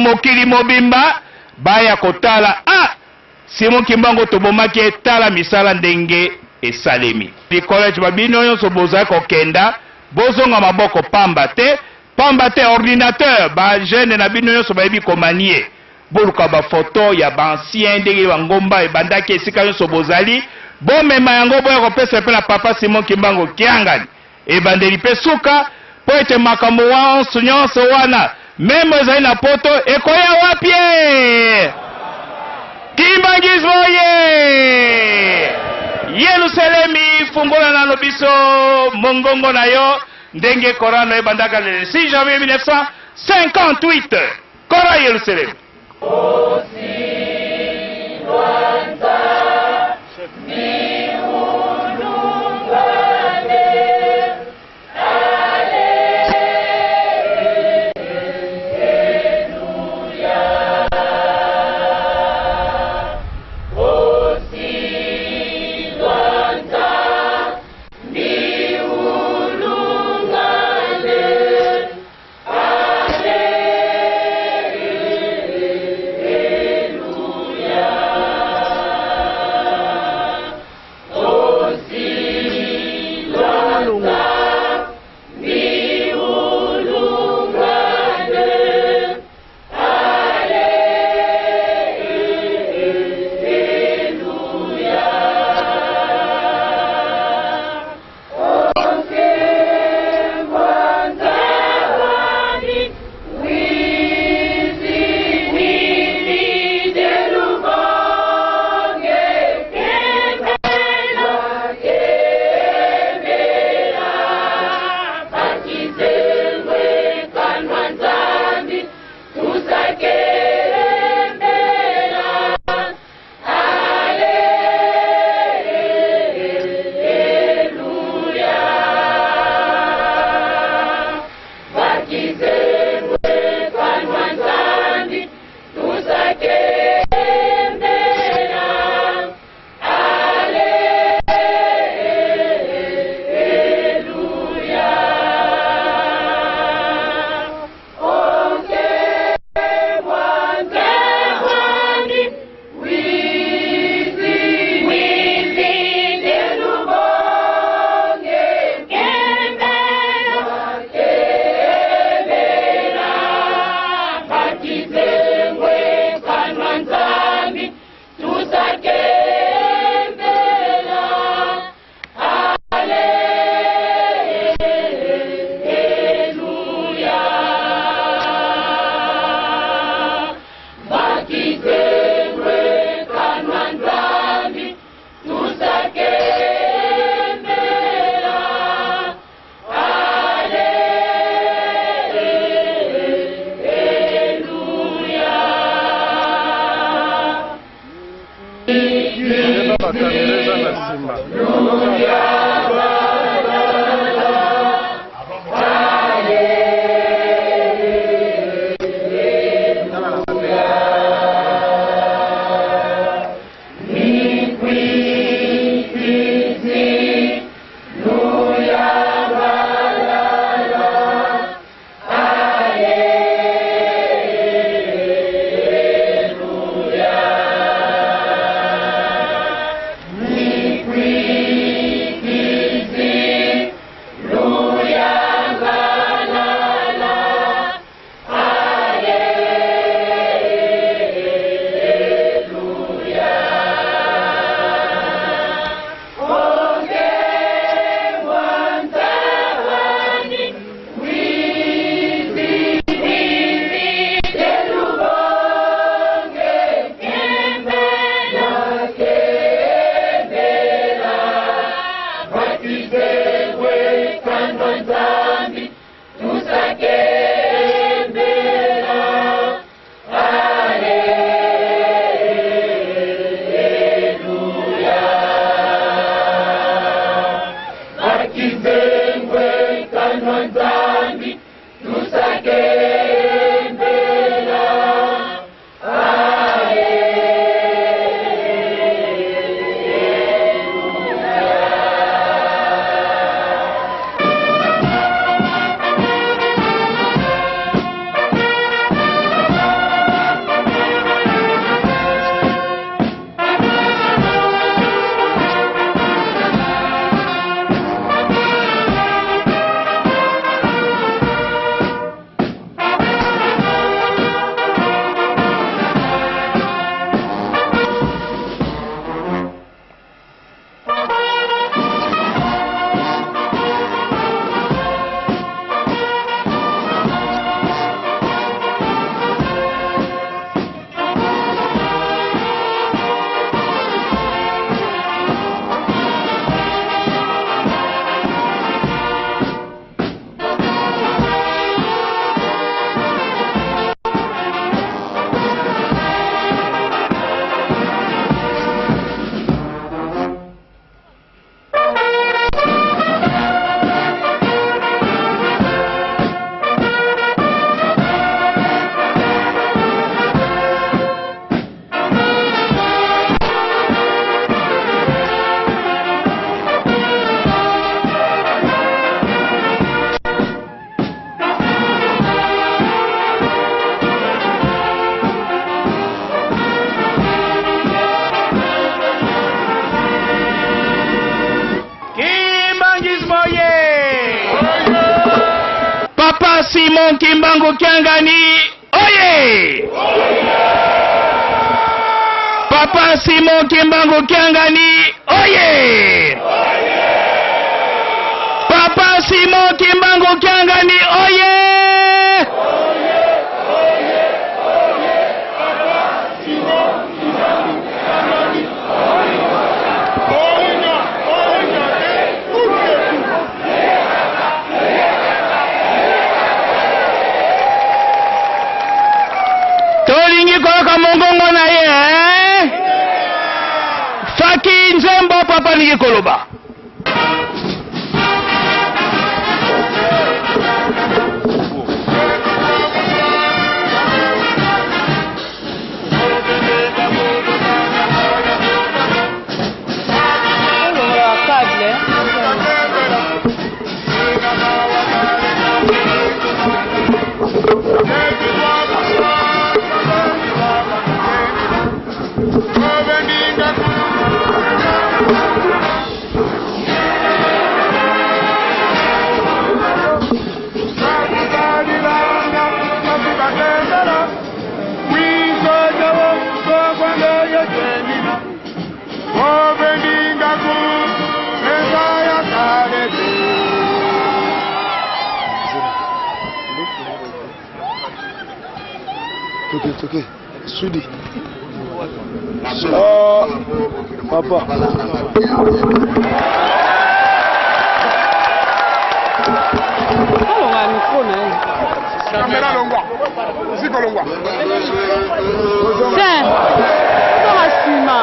mokili mobimba baya kotala, ah, Simon Kimbangu tobomaki ye, tala misala ndenge esalemi. College ba bino nyonso bozali kokenda, bozonga maboko pamba te, pamba te ordinateur ba jeune na bino nyonso bayebi komanier. Boluka ba photo ya ba ancien ndenge ba ngomba ebandaki esika nyonso bozali, bomema yango boya kopesa epai na papa Simon Kimbangu Kiangani. Ebandeli mpe suka, mpo ete makambo wanso nyonso wana meme ezali na poto ekoya wapi e? Kimbanguisme oye! Yelusalemi, fungola nano biso mongongo na yo ndenge Korano ebandaka le 6 janvier 1958. Kora Yelusalemi. Simon Kimbangu Kiangani oye! Papa Simon Kimbangu Kiangani oye! Papa Simon Kimbangu Kiangani oye! Tolingi koyoka mongongo na ye eh? Faki nzembo papa alingi koloba. Olongola cable. Toke, toke. Sudi. Oh, papa. Olongola micro na ye. Kamera longwa. Ziko longwa. Saint. Ozonga nsima.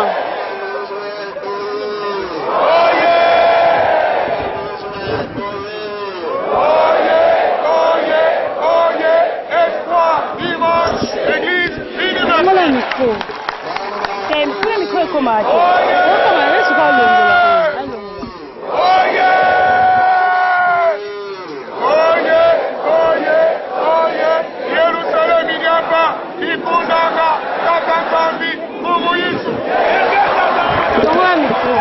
Longola micro. Te, kuna micro ekomaka te. Okoma ye suka olongola. Alongola. Longola micro. Longola micro.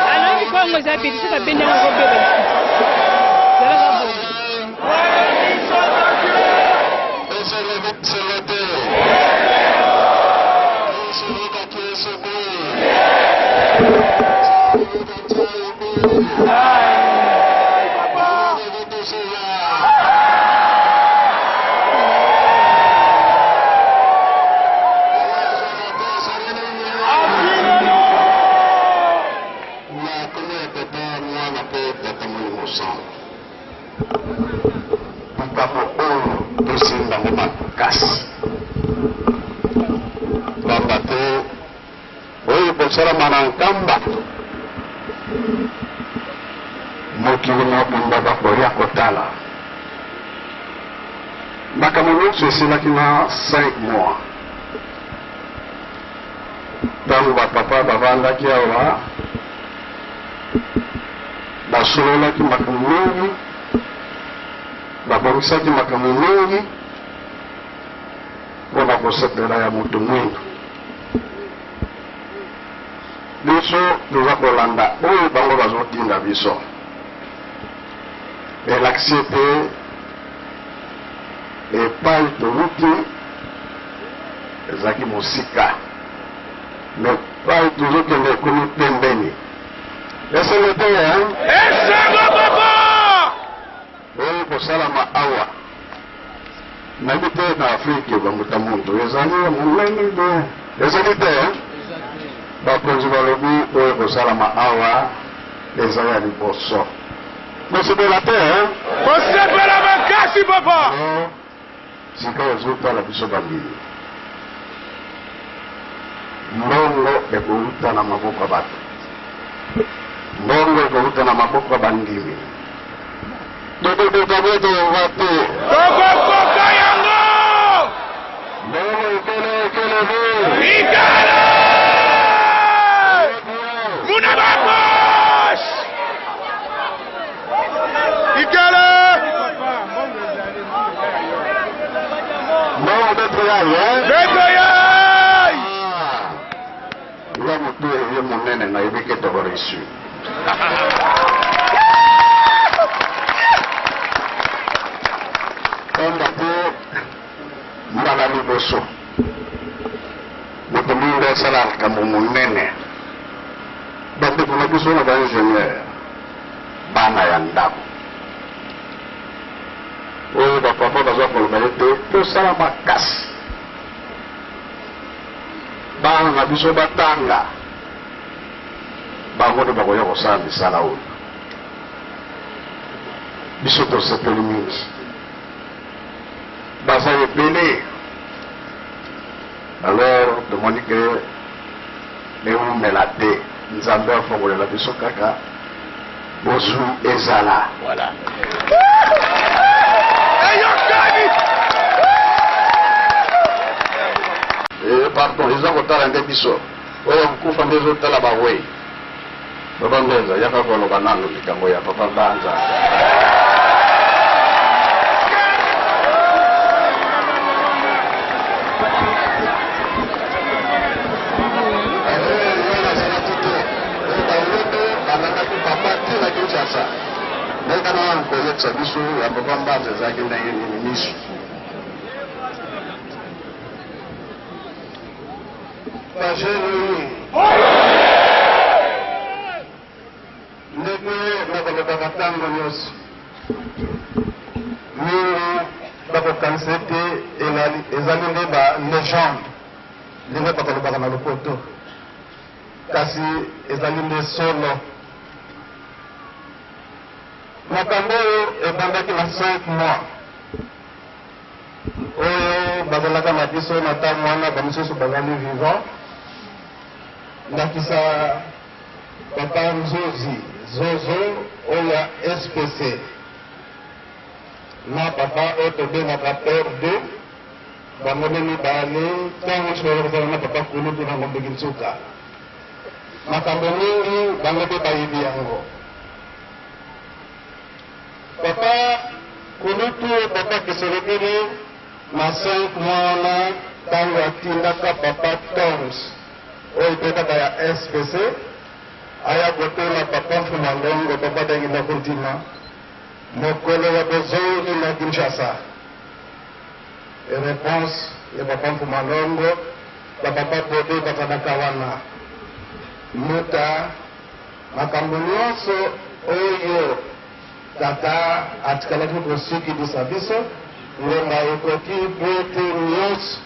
Alobi micro yango eza pete soki abendi yango ekobeba lisusu. Zalaka bongo. Likambo oyo tosimba yango makasi, pamba te oyo kosalama na Nkamba, mokili mobimba bakoya kotala. Makambo nyonso esilaki na 5 mois ntango bapapa bavandaki awa, basololaki makambo mingi, babongisaki makambo mingi mpo na kosepela ya moto mwindu. Biso toza kolanda oyo bango bazotinda biso. Elakisi ete epai toluti ezalaki mosika, me epai tozokende ekomi pembeni. Esengo te, hein? Esengo papa! Oyo kosalama awa, nayebi te na Afrike bambuta muntu ezali ya monene boye, ezali te, hein? Bakonzi balobi oyo kosalama awa eza ya liboso. Bosepela te, hein? Kosepela makasi papa. Sika ezotala biso bandimi, mbongo ekouta na maboko ya bato, mbongo ekouta na maboko ya bandimi. Tokokoka boye tokokoka te. Tokokoka yango. Mbongo ekele ekele bo. Ikala! Muna bapoche! Ikele. Mbongo beto yaye. Beto yaye. Nga motu ye monene, nayebi ke toko réussir. Pamba te mbala liboso moto mingi asala likambo monene, bandeko na biso na baingénieur, bana ya ndako oyo bapapa baza koloba ete tosala makasi bana na biso batanga, bango nde bakoya kosala misala oyo. Biso tosepeli mingi, baza ebele. Alors tomoni ke eumela te, Nzambe afongolela biso kaka bozwi ezala. Voilà. Eyokani. Eh, pardon, eza kotala nde biso oyo kokufa nde ezotala bawei. Papa Mbenza, yaka koloba nanu likambo ya Papa Mbanza. Ndenge wana koyebisa biso ya Papa Mbanza ezalaki ndenge nini miso. Bajeni ndenge nakolobaka ntango nyonso, mingi bakokanisa ete ezali nde ba légende ndenge bakolobaka na lopoto, kasi ezali nde solo. Makambo oyo ebandaki na 5 mois oyo bazalaka na biso na ntango wana, bamosusu bazali vivant, ndakisa Papa Nzozi Zozo oyo ya SPC na papa oyo tobengaka Père 2, bango nde mibale ntango nyonso bazali kozala na Papa Kulutu na Ngombe Kinsuka. Makambo mingi bango mpe bayebi yango. Papa Kulutu, Papa Kisolokele, na 5 mois wana ntango atindaka Papa Toms oyo mpe kaka ya SPC aya kotuna Papa Mfuma Ndongo, Papa Dangila Kuntima, mokolo ya bozongi na Kinshasa. Reponse ya Papa Mfuma Ndongo, ba Papa Bode bazalaka wana muta makambo nyonso oyo tata atikalaki kosukilisa biso, ngonga ekoki po ete nyonso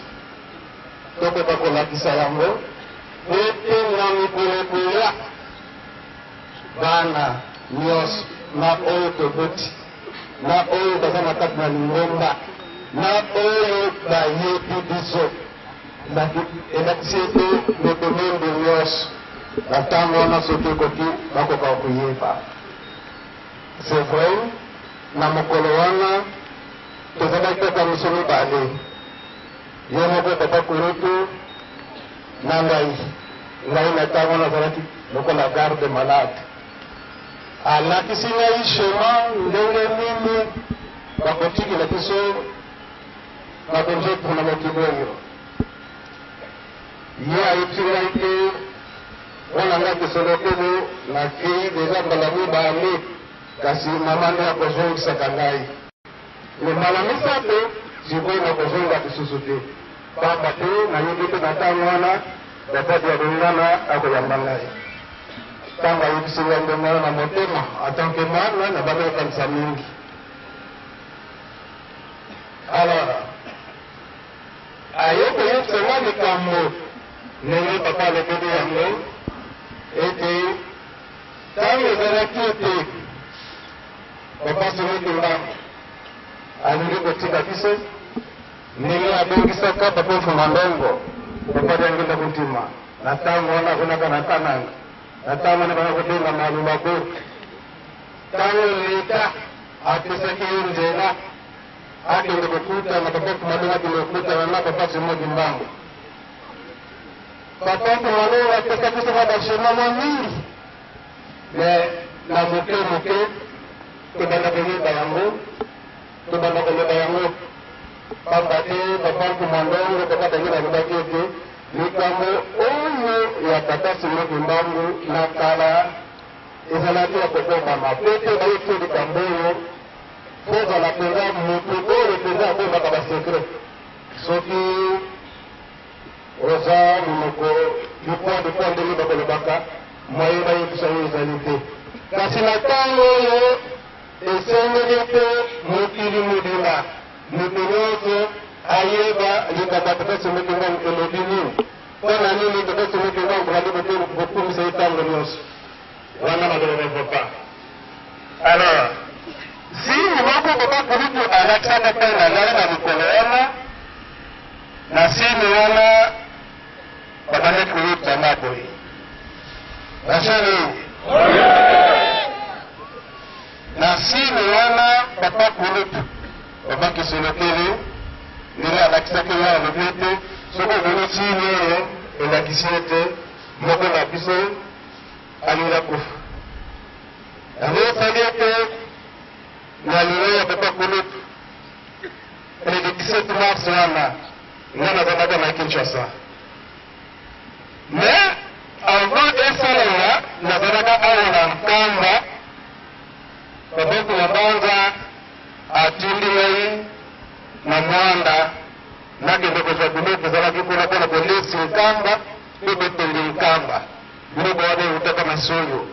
tokoka kolakisa yango, po ete na mikolo ekoya bana nyonso na oyo toboti, na oyo baza na kati na lingomba, na oyo bayebi biso, elakisi ete moto mingi nyonso na ntango wana soki ekoki bakoka koyeba. C'est vrai, na mokolo wana tozalaki kaka biso mibale, ye moko Papa Kulutu na ngai. Ngai na ntango wana nazalaki lokola garde malade. Alakisi ngai schéma ndenge nini bakotikela biso na bonzoto na mokili oyo. Ye ayebisi ngai te mwana ngai Kisolokele, nakei deja mbala mibale, kasi mama nde akozongisaka ngai. Me mbala misato sikoyo nakozonga lisusu te, pamba te nayebi te na ntango wana Papa Dialungana akoyamba ngai. Ntango ayebisi ngai ndenge wana na motema, en tant que mwana, nabandi kokanisa mingi. Alors, aye koyebisa ngai likambo ndenge papa alobeli yango, ete ntango ezalaki ete Papa Simon Kimbangu alingi kotika biso, ndenge abengisaka Papa Mfuma Ndongo, Papa Diangienda Kuntima, na ntango wana akonaka na Kananga, na ntango wana bana kobenga Malula Bourg. Ntango leta apesaki ye nzela akende kokutana Papa Mfuma Ndongo, akende kokutana na Papa Simon Kimbangu, Papa Mfuma Ndongo apesaki biso mwa bashema mwa mingi, me na moke moke tobanda koyeba yango, tobanda koloba yango, pamba te Papa Mfuma Ndongo, Papa Daniel alobaki ete likambo oyo ya Tata Simon Simon Kimbangu na kala ezalaki ya kobombama po ete bayebisa yo likambo oyo faut ozala penza mutu oyo penza abombaka ba secret. Soki oza munoko bikwa bikwa ndenge bakolobaka moyen bayebisa yo ezali te. Kasi na tango oyo esengeli ete mokili mobimba mutu nionso ayeba likambo ya Tata Simon Kimbangu elobi nini. Mpo na nini Tata Simon Kimbangu tobandi kokumisa ye tango nionso? Wana maloba ba papa. Alors, signe moko papa kulutu alakisaka mpe na ngai na mokolo wana, na signe wana babandaki koyebisa nga boye. Bajeunes oyo. Na signe wana papa kulutu, papa Kisolokele, ndenge alakisaki ngai alobi ete soki omoni signe oyo elakisi ete moko na biso alingi akufa. Yango esali ete na liwa ya papa kulutu le 17 mars wana nga nazalaka na Kinshasa. Mais avant esalema nazalaka awa na Nkamba, papa Nkumabanza atindi ngai na Mwanda nakende kozwa biloko ezalaki kuna mpo na kolesi Nkamba mpe botongi Nkamba. Biloko wana ewutaka na Soyo.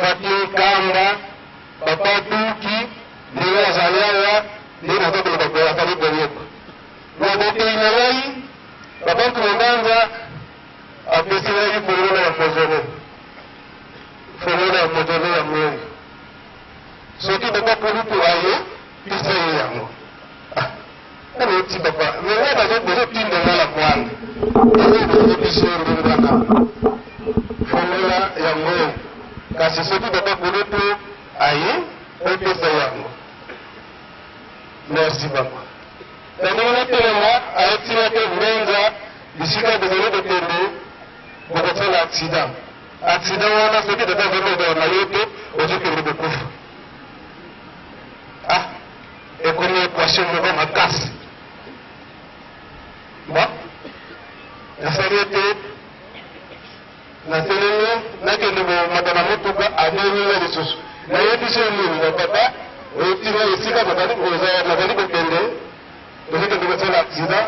Faki Nkamba, papa Duki ndenge azali awa nde naza koloba boye azali koyeba. Na bokeyi na ngai, papa Nkumabanza apesi ngai fongola ya poisonne. Fongola ya poisonne ya moyi. Soki papa kulutu aye, pesa ye yango. Ah, nga nayebisi papa, mais nga nazo bozotinda nga na Mwanda. Yango boyebisi yo ndenge wana. Fongola ya moyi. Kasi soki papa kulutu aye, opesa ye yango. Merci papa. Na ndenge natelema, ayebisi nga te Mbenza, bisika bozali kokende, bokosala accident. Accident wana soki tata azali kozala na yo te, ozokende kokufa. Ah, ekomi equation moko makasi. Bon, nasali ete natelemi nakende komata na motuka, abengi nga lisusu. Nayebisi yo nini na papa, oyebisi nga esika nazali kokende, tozokende kosala accident,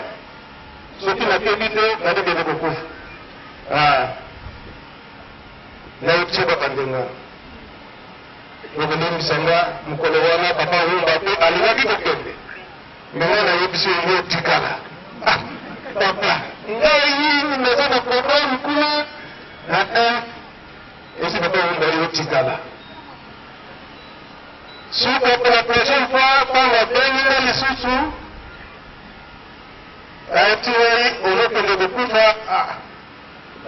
soki nakebi te nakokende kokufa. Ah, nayebisi yo kaka ndenge wana. Bokolimbisa nga, mokolo wana papa Wumba pe alingaki kokende, mais nga nayebisi ye yo tikala. Ah, papa, ngai naza na programme kuna. Ah, ah, esi papa Wumba yo tikala. Suka pour la prochaine fois, ntango abengi nga lisusu, ayebisi ngai ozokende kokufa. Ah,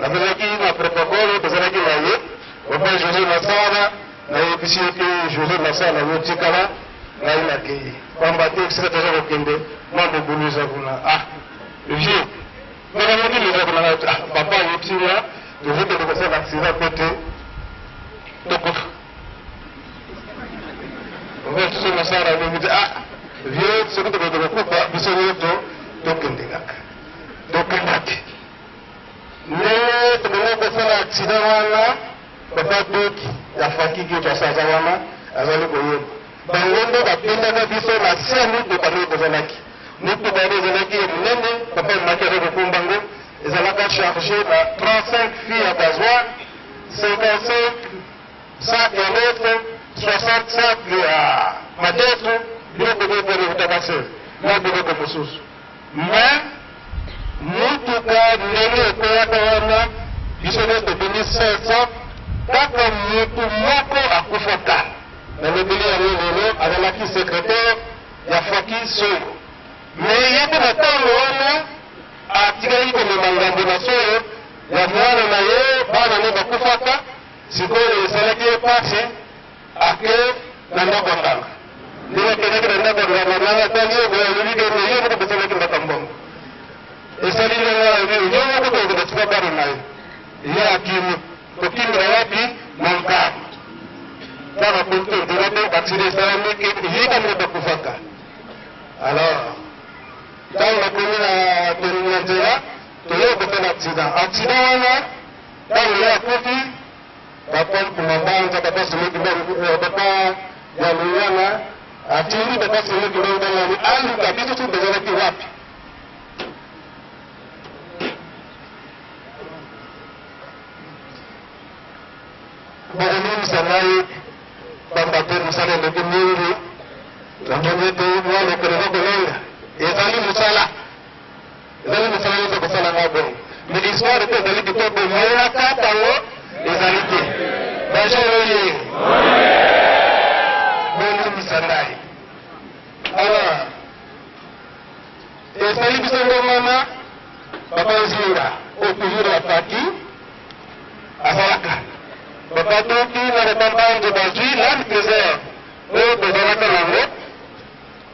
Nazalaki na protocole tozalaki na ye papa Jose Masala, nayebisi ye te Jose Masala yo tikala ngai nakeyi pamba te esika toza kokende mwa mobulu eza kuna. Ah vieux makambo nini eza kuna? Ah papa ayebisi nga tozokende kosala accident po te tokufa. Papa Jose Masala alobi te ah vieux soki tokende kokufa biso nyonso tokende kaka tokendaki. Ndenge tobandaki kosala accident wana, papa Doc ya Faki Kinshasa aza wana, azali koyeba. Bango nde babendaka biso na se ya motuka ndenge tozalaki. Motuka wana ezalaki ya monene, papa Maki azali kokumba yango, ezalaka charge na 35 fûts ya gasoil, 55 sacs ya lettre, 60 sacs ya madesu, biloko biloko wana ewutaka se na biloko mosusu. Mais mutuka ndenge ekweyaka wana biso nionso tobimi 500 kaka mutu moko akufaka nalobeli yango lelo azalaki secretaire ya Faki Soyo mais ye pe na tango wana atikaki komema ngambo na Soyo ya mwana na ye bana nde bakufaka sikoyo esalaki ye pasi Ake na ndako ya nganga. Ndenge akendaki na ndako ya nganga, nganga atali ye boye, alobi ke me yo moko opesamaki mbata mbongo. Esali ndenge alobi yo moko pe okende tika bana na yo. Ye akimi. Kokimela wapi? Na Nkamba. Kaka kote nzela pe accident esalami ke ye kaka moto akufaka. Alors, ntango bakomi na nzela, toye kosala accident. Accident wana. Ntango ye akufi, papa Nkumambanza, papa Simon Kimbangu, papa ya Luyana atindi papa Simon Kimbangu Bangani aluka biso soki tozalaki wapi. Bokolimbisa ngai pamba te mosala eleki mingi. Namoni ete mwa lokolo na kolonga ezali mosala, ezali mosala nyonso kosala nga bongo. Mais histoire mpe ezali kitoko, moyen nakata yango ezali te. Bonjour oye, bolimbisa ngai. Alors esali biso ndongwana papa Nzinga oyo toujours na Paki azalaka papa Toki na papa Mbanzo bazwi l'âme trésor oyo tozalaka nango,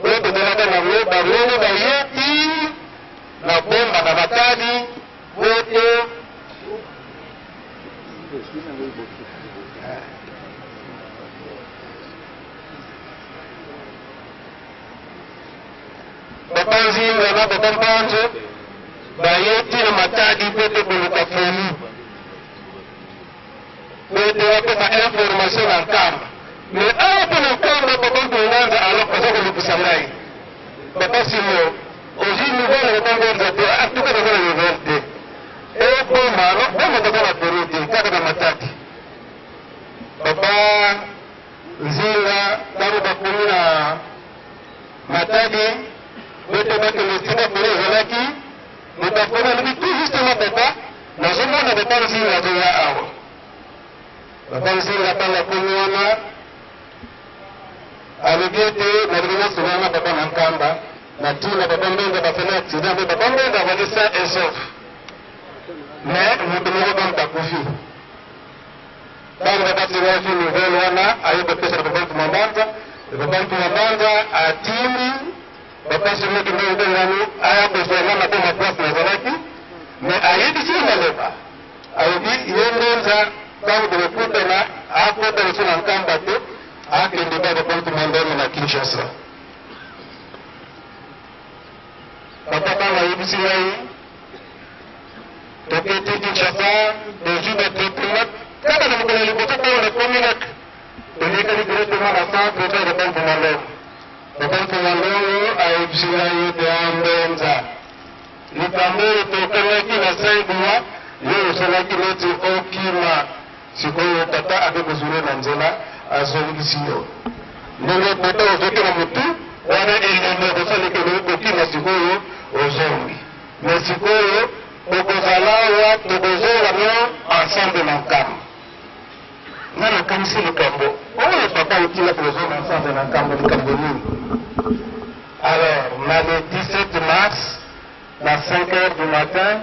oyo tozalaka nango, bango nde baye ti na Boma na Matadi po to Papa Nzinga na papa Mpanzo baye ti na Matadi po te koluka folie po ete bapesa information na Nkamba. Mais awa mpe na Nkamba papa Nkunganza alors aza kolukisa ngai. Papa Simon, ozwi nouvelle ya papa Ngunza te? En tout cas naza na nouvelle te. E Boma, alors Boma baza na folie te, kaka na Matadi. Papa Nzinga ntango bakomi na Matadi bote bakende esika folie ezalaki, moto akomi alobi tout justement papa, nazomona papa Nzinga azoya awa. Papa Nzinga ntango akomi wana alobi ete nalingi nasolola na papa na Nkamba na ntina papa Mbenda basali accident mpe papa Mbenda azali sain et sauf, mais moto moko donc akufi. Ntango papa Sylvain azwi nouvelle wana, aye kopesa na papa Ntuma Mbanza. Papa Ntuma Mbanza atindi papa Sylvain Kimbangu Bengani aya kozwa nga na boma place nazalaki, mais ayebisi ye maloba, alobi ye Mbanza ntango tokokutana akota lisusu na Nkamba te, akende ba papa Ntuma Mbanza na Kinshasa. Papa ntango ayebisi ngai Toketi Kinshasa, tozwi ba traitement kaka na mokolo ya liboso ntango nakomi na tolekaki directement na centre epai papa Mvuma Ndongo. Papa Mvuma Ndongo ayebisi ngai ete a Mbenza, likambo oyo tokangaki na 5 mois, yo osalaki neti okima, sikoyo tata ake kozwa yo na nzela azongisi yo. Ndenge tata ozwaki na motu wana elembo ya kosala ekende okokima, sikoyo ozongi. Mais sikoyo okozala awa tokozonga no ensemble na Nkamba. Nga nakanisi likambo oyo papa otinga tokozonga ensemble na Nkamba likambo nini? Alors na le 17 mars na 5 heures du matin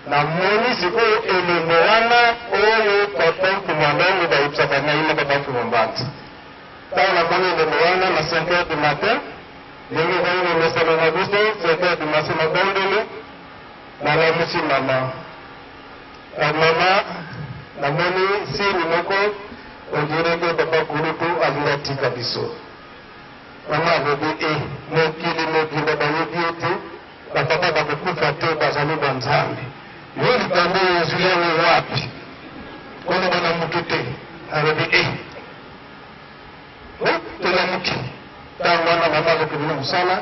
namoni sikoyo elembo wana oyo papa Nkumba Ndongo bayebisaka ngai na papa Nkumba Mbanza. Ntango namoni elembo wana na 5 heures du matin, Ndenge ezali momesano na biso, 5 heures du matin nabondeli, nalamusi mama. Mama, namoni signe moko, on dirait que papa kulutu alingi atika biso. Mama alobi, eh, mokili mobimba bayebi ete ba papa bakokufa te, bazali ba Nzambe. Yo likambo oyo ozwi yango wapi? Koloba na mutu te. Alobi, eh. Oh, tolamuki. Ntango wana mama azokende na mosala,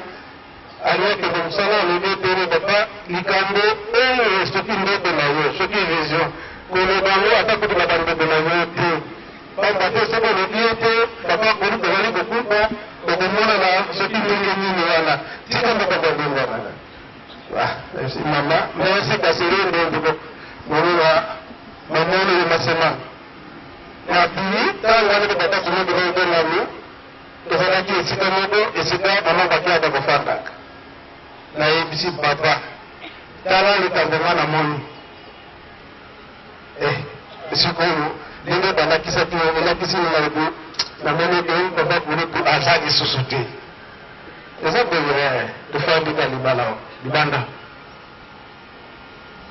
alingi akende mosala, alobi ete oyo papa, likambo oyo soki ndoto na yo, soki vision, koloba yango ata kutu na bandeko na yo te, pamba te soki olobi ete papa kolutu azali kokufa, okomonana soki ndenge nini wana. Tika makambo ya ndenge wana. Ah, mama, merci kasere ndeko molona mamoni yo masema. Na bimi, ntango wana mpe Tata Simon Kimbangu mpe Nani tozalaki esika moko, esika mama Bakiata kofandaka. Nayebisi papa, tala likambo nga namoni. Eh, sikoyo ndenge balakisaki elakisi nga nalobi, namoni ete papa kulutu aza lisusu te. Eza boye, eh, tofandi ka libala libanda.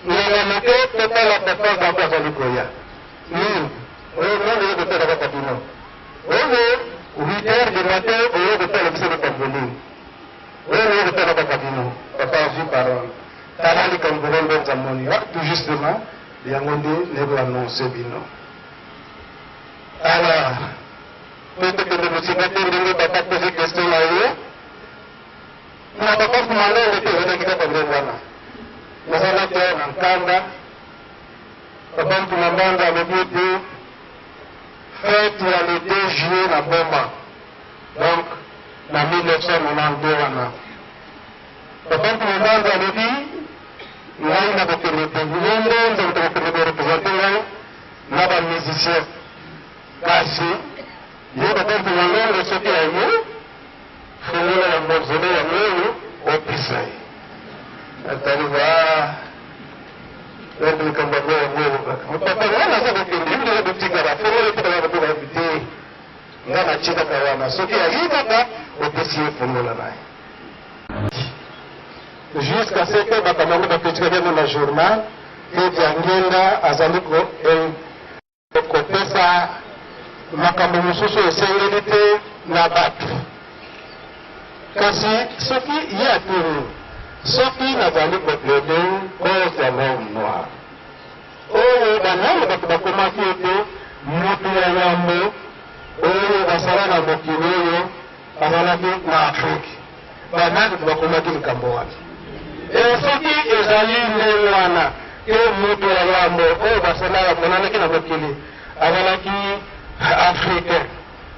Ngonga moke totala papa Gabo azali koya. Nini? Oyo nani oye kotala kaka bino? Oyo 8 heures du matin oye kotala biso likambo nini? Oyo oye kotala kaka bino? Papa azwi parole. Tala likambo oyo Mbenza amoni. Ah, tout justement. Yango nde naye ko annoncer bino. Alors, po tokende mosika te ndenge papa pose question na ye, na papa Malongo mpe ezalaki kaka ndenge wana. Nazalaki awa na Nkanda, papa Mpuma Mbanza alobi ete fete ya le 2 juillet na Boma, donc na 1992 wana. Papa Mpuma Mbanza alobi ngai nakokende te, yo nde moto okokende ko representer ngai na ba musiciens. Kasi yo papa Mpuma Longo soki aye, fungola ya mausolee yango oyo opesa ye. Natali ba donc likambo yango yango oyo kaka. Papa ngai naza kokende, yo nde kotikala, fungola etikala kotoka te. Nga natie kaka wana, soki aye kaka opesi ye fungola na ye. Jusqu'à ce que makambo yango bapetikaki yango na journal que Diangienda azali ko kopesa makambo mosusu esengeli te na bato. Kasi soki ye atuni soki nazali ko plaider cause ya l'homme noir, oyo banani bato bakomaki ete moto ya yambo oyo basala na mokili oyo azalaki na Afrique, banani bakomaki likambo wana? E soki ezali ndenge wana ke moto ya yambo oyo basala bamonanaki na mokili azalaki africain,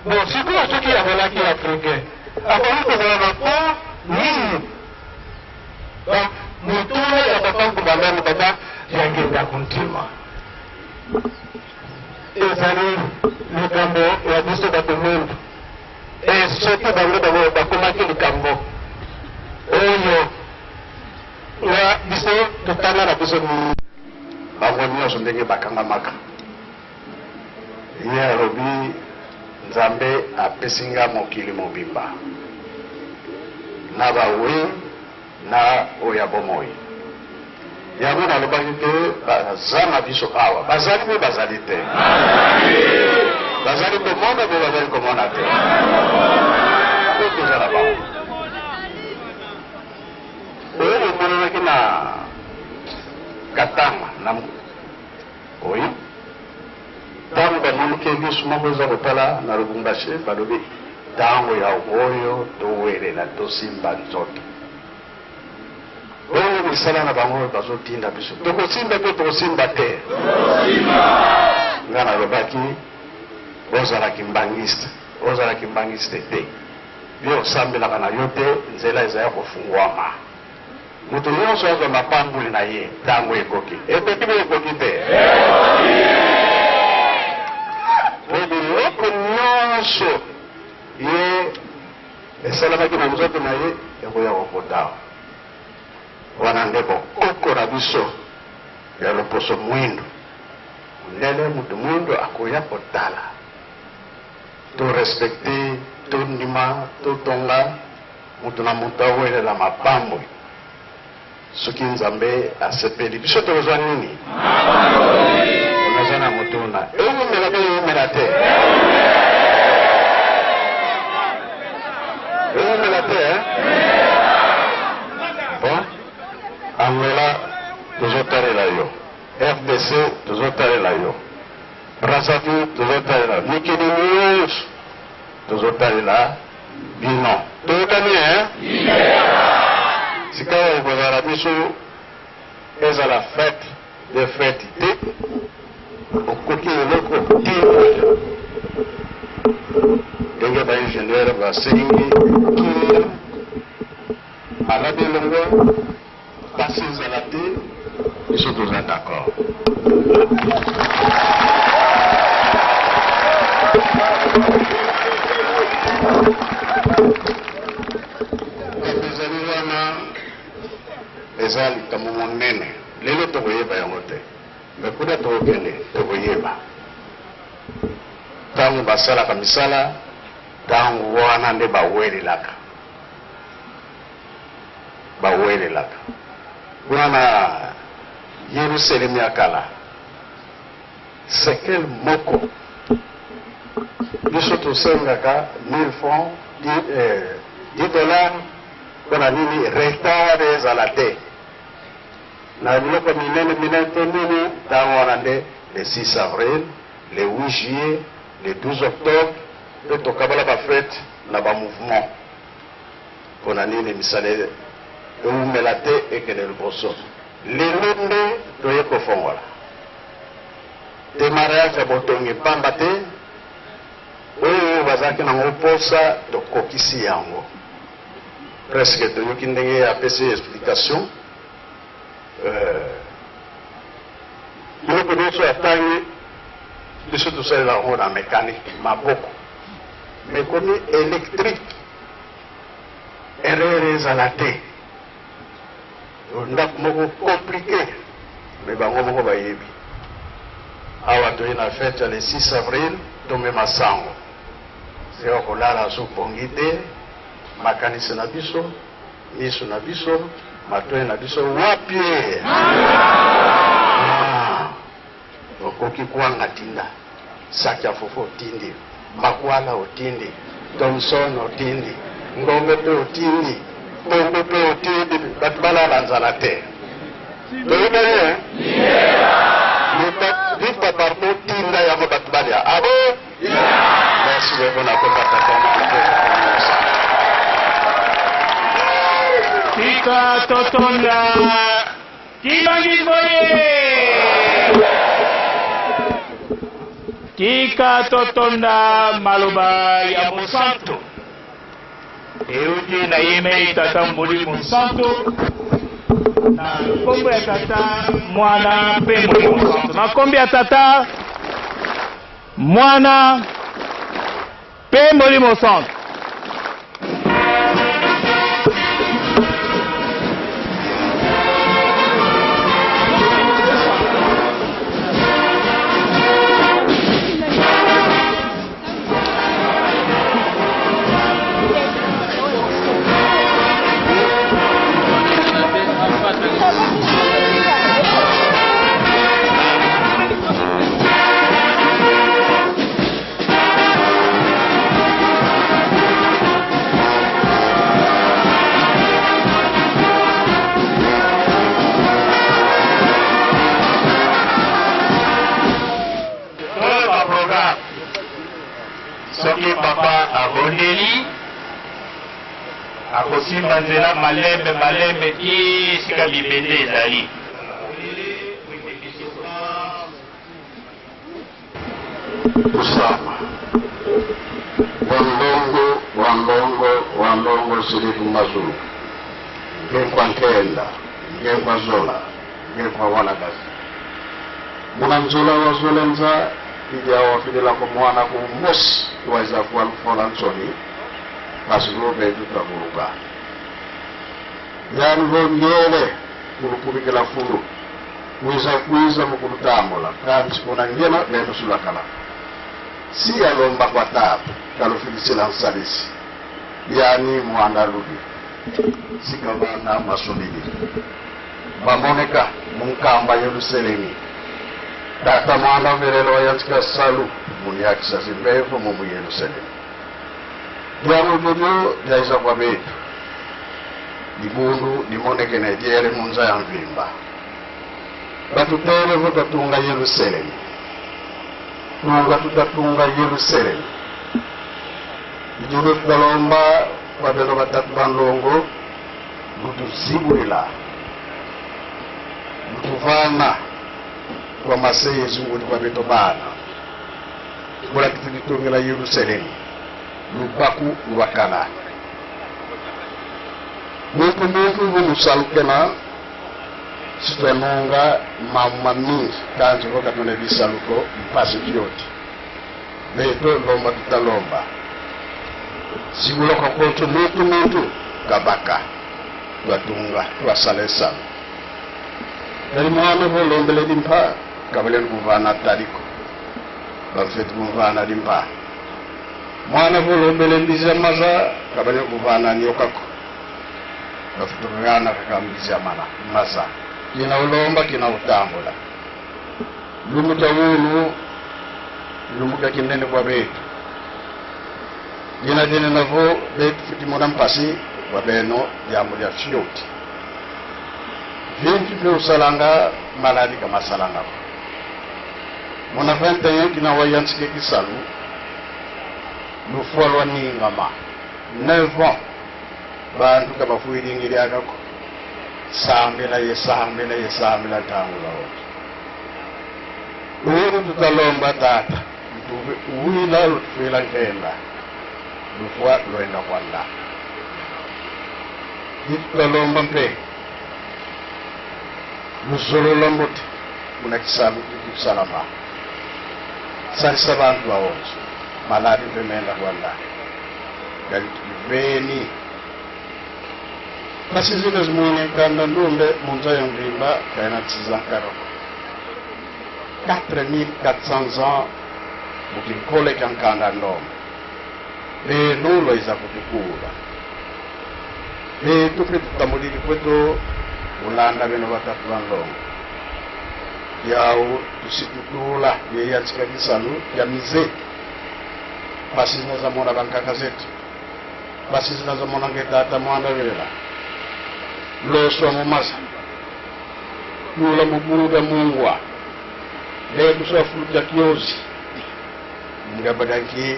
bon sikoyo soki azalaki africain akoki kozala na po nini? Donc motuna ya papa Nkubalani, papa Diangienda Kuntima, ezali likambo ya biso bato mwindu. E soki bango bango bakomaki likambo oyo na biso totanga na biso. Bango nyonso ndenge bakangamaka, ye alobi Nzambe apesi nga mokili mobimba na bawe na oyo ya bomoi. Yango nalobaki te baza na biso awa, bazali mpe bazali te, bazali komona mpe bazali komona te, mpe toza na bango. Oyo emonanaki na Katanga na oyi ntango bamoni ke lisu moko eza kotala na Lubumbashi, balobi ntango ya oyo towelela tosimba nzoto. Bongo misala na bango bazotinda biso tokosimba mpe tokosimba te. Nga nalobaki ozala kimbangiste, ozala kimbangiste te, yo osambelaka na yo te, nzela eza ya kofungwama. Moto nyonso azwa mapamboli na ye ntango ekoki. Ekoki mpe ekoki te. Mpo biloko nyonso ye esalamaki na nzoto na ye ekoya kokota. Wana nde bokoko na biso ya loposo mwindo. Mondele moto mwindo akoya kotala. To respecter, to ndima, to tonga, moto na moto awelela mapamboli. Soki Nzambe asepeli, biso tokozwa nini? Naza na motuna. Ewumela mpe ewumela te. Ewumela te, eh? Bon, Angola tozotalela yo, RDC tozotalela yo, Brazzaville tozotalela, mikili nyonso tozotalela bino. Toyokani, eh? Sikawa ekozala biso ezala fete de fete te, okoki eloko te ndenge ba ingénieur basengi kimia, maladi elongwa, pasi ezala te, biso toza d'accord. Ezali wana eza likambo monene, lelo tokoyeba yango te, me kuna tokokende tokoyeba. Ntango basalaka misala, ntango wana nde bawelelaka, bawelelaka kuna na Yerusalemi ya kala. Sekele moko biso tosengaka 1000 francs, 10 dollars, mpona nini retard ezala te. Na biloko minene minene to nini, ntango wana nde le 6 avril, le 8 juillet, le 12 octobre, mpe tokabala ba fete na ba mouvement. Mpo na nini misala ewumela te ekende liboso. Lelo nde toye kofongola demarrage ya botongi pamba te oyo bazalaki nango mposa tokokisi yango. Presque toyoki ndenge apesi explication biloko nyonso atangi biso tosalela yango na mécanique maboko mais ekomi électrique, erreur ezala te. Ndako moko compliqué mais bango moko bayebi. Awa toye na fête ya le 6 avril, tomema sango seka kolala azopongi te, makanisi na biso, miso na biso, matoi na biso wapi? Okoki kwanga tinda, saki ya fufu otindi, makwala otindi, Thomson otindi, ngombe mpe otindi, pongo mpe otindi, bato balala nzala te. Toyebani eh? Lipa partout tinda yango bato balia. Ah bon? Merci beaucoup na komba tata mwana mpe. Tika totonda Kimbanguisme oye! Tika totonda maloba ya bosantu euti na ye mei Tata Molimo Santu, na nkombo ya Tata, Mwana mpe Molimo Santu. Na nkombo ya Tata, Mwana mpe Molimo Santu. Toleka programme. Soki papa abondeli, akosimba nzela malembe malembe ti esika bibende ezali. Kusama Wambongo Wambongo Wambongo Silipu Mazulu Ngenkwa Nkenda Ngenkwa Zola Ngenkwa Wanagazi Muna Nzola wa Zolenza Idia wafidila ko mwana ku mosi waiza kuwa lufola nsoni basulu betu twakuluka Yani vongele kulukubikila fulu Kwiza kwiza mukulutambula kansi kuna ngena benu sulakala Si yalomba kwa tatu kalufikisila nsalisi Yani mwana lubi Sikabana masubili Bamoneka munkamba Yerusalemi Tata mwana velelo wayantsika salu Muniakisa zimbevu mumu Yerusalemi Dyalo dyolyo dyaiza kwa betu Libundu limoneke ne dyele munza ya mvimba Batutele vo tatunga Yerusalemi Tunga tutatunga Yerusalemi Lidyolo tutalomba kwa beno batatu bandongo Lutuzibulila lutuvana kwa maseye zunguli kwa beto bana Bula kitulitongela Yerusalemi Lubaku lwakala Muntu muntu uvua musalukena sitwenonga mamuma mingi kanji vo katune bisaluko mpasi fyoti beto lomba tutalomba zibuloko kontu muntu muntu kabaka twatunga twasala esalo Kali mwana vo lombele limpa kabaleni kuvana taliko bafeti kuvana limpa Mwana vo lombele mbizi ya maza kabaleni kuvana nyokako bafeti kuvana kaka mbizi ya mana maza Kina ulomba kina utambula Lumu cha ulu lumu ka kinene kwa betu Dina dina navo betu futi mona mpasi wa beno jambo lya fyoti. Vintu mpe usalanga maladi kamasalangako. Muna 21 kina wayantsike kisalu lufua lwa ningama 9 ans bantu kabafuilingiliakako sambila ye sambila ye sambila ntangu laonso ulu tutalomba tata wila lutufuila nkenda lufua lwenda kwanda itutalomba mpe luzolola mbote muna kisalu kusalama salisa bantu baonso maladi mpe menda kwanda gali tukiveni basi zino zimwine nkanda ndumbe munza ya mvimba kaena tsiza nkaroko 4400 ans mukinkole kya nkanda ndombe benulo iza kutukula betu mpe tutambulili kwetu ulanda beno batatu bandongo yawu tusitutula yeyatsika kisalu ya mize basi zinazamona bankaka zetu basi zinazamona ngetata mwanda vela loswa mumasa lula mubuluga mungwa lekuswa futa kiozi ngabadanki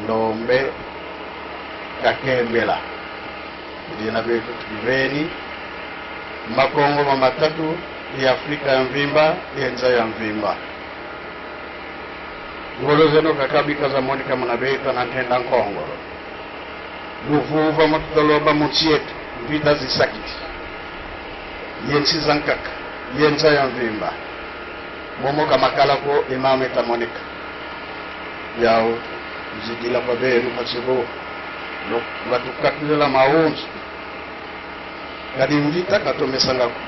ndombe kakembela ilina betu tukiveni makongo mamatatu ya Afrika ya mvimba yenza ya mvimba ngolo zeno kakabika za monika munabeta na ntenda nkongolo luvuva mututaloba mutsi yetu mvita zisakiti yensi za nkaka yenza ya mvimba momoka makalako imame tamonika yao zidila kwa benu pasibo batukatulela maunzu kadi mvita katomesangako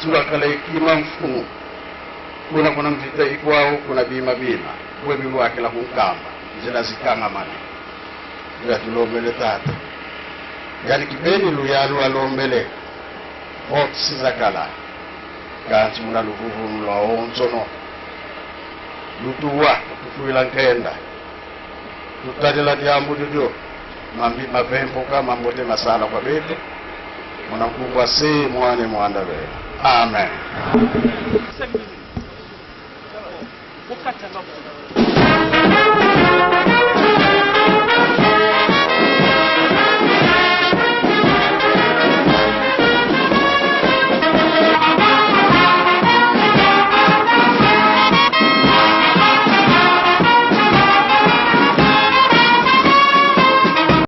sulakala ikima mfumu kuna kuna mvita ikwao kuna bima bima bwebilwakela kunkamba nzila zikangamane ila tulombele tata yani kibeni luyalu alombele votisizakala kanti muna luvuvu lwa onzono lutuwa tufuila nkenda tutalela dyambu dudyo mambi mavempuka mambote masala kwa betu munakubwa se mwane mwanda vela amen. Bokatanga.